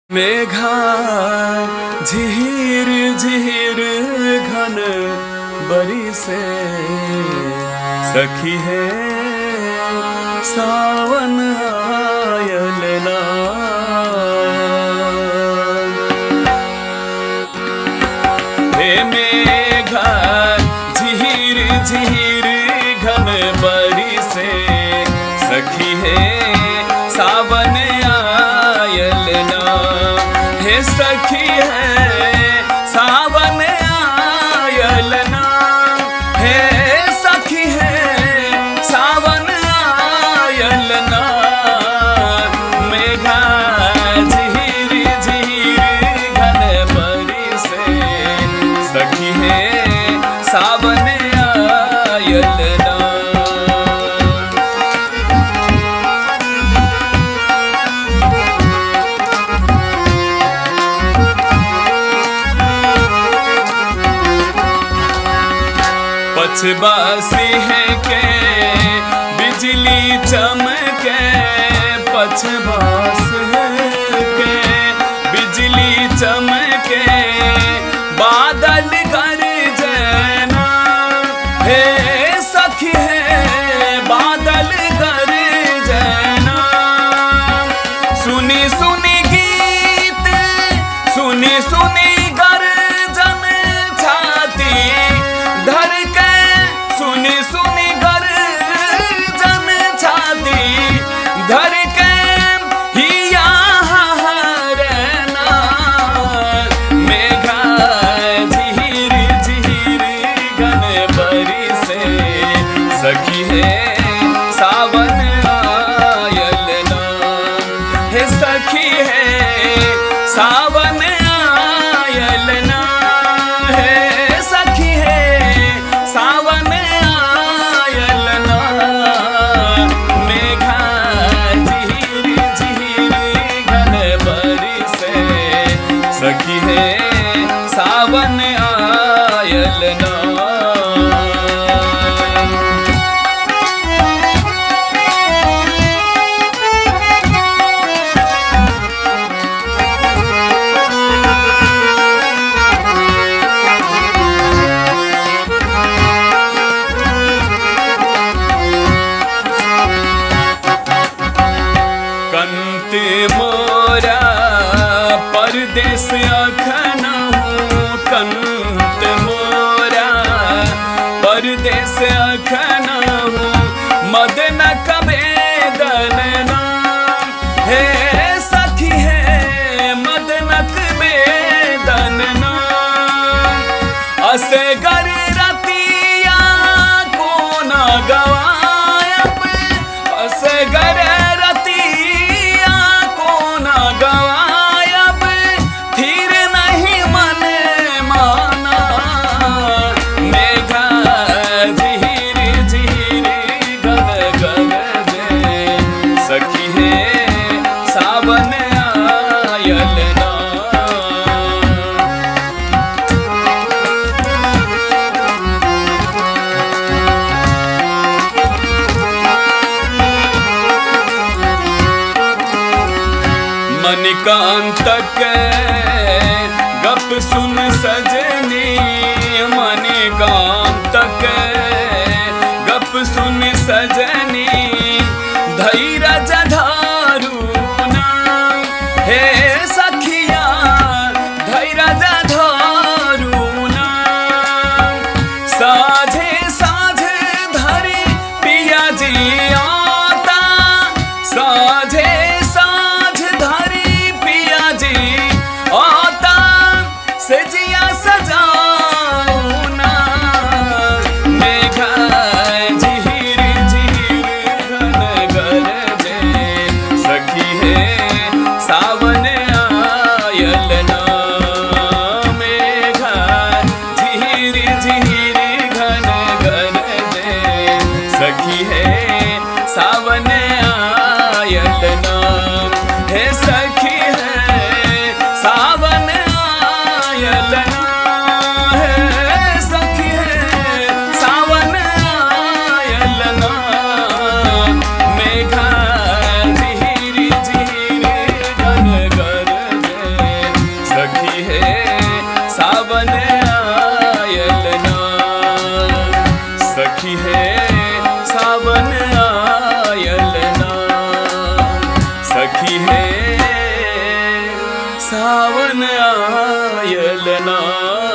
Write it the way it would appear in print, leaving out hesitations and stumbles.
मेघा झिहिर झिहिर घन बरिसे, सखी हे सावन आयल ना। हे मेघा झिहिर झिहिर घन बरिसे, सखी हे सावन आयल ना। हे सखी है सावन आयल ना, हे सखी है सावन आयल ना। मेघा झिहिर झिहिर घन बरिसे, सखी है सावन आयल ना। पछबासी है के बिजली चमके, पछबास है के बिजली चमके, बादल गरजे ना। हे सखी है बादल गरजे ना। सुनी सुनी गीत सुनी सुनी गर्जन छाती धर के, सुनी सुनी गर्जन छाती धर के हिया हरना। मेघा झिहिर झिहिर घन बरिसे, सखी है सावन आयल ना। हे सखी है सावन आयल ना, हे सखी है सावन आयल ना। मेघा झिहिर झिहिर घन बरिसे, सखी है सावन आयल ना। कंत मोरा परदेस अखनहु, कंत मोरा परदेस अखनहु, मदन कबे दलना। हे सखी है मदन कबे दलना। असगर रतिया को न गवायब, असगर रतिया को न गवायब, थिर नहीं मन माना। मेघा झिहिर झिहिर घन गरजे, सखी है सावन आयल ना। मणिकांत के गप सुन सजनी, मणिकांत के गप सुन सजनी, धैरज धारू ना। हे सखिया धैरज धारू ना। साझे साझे धरी पिया जी आता, साझे साझ धरी पिया जी आता, सजिया सजाऊना। सावन आयल ना।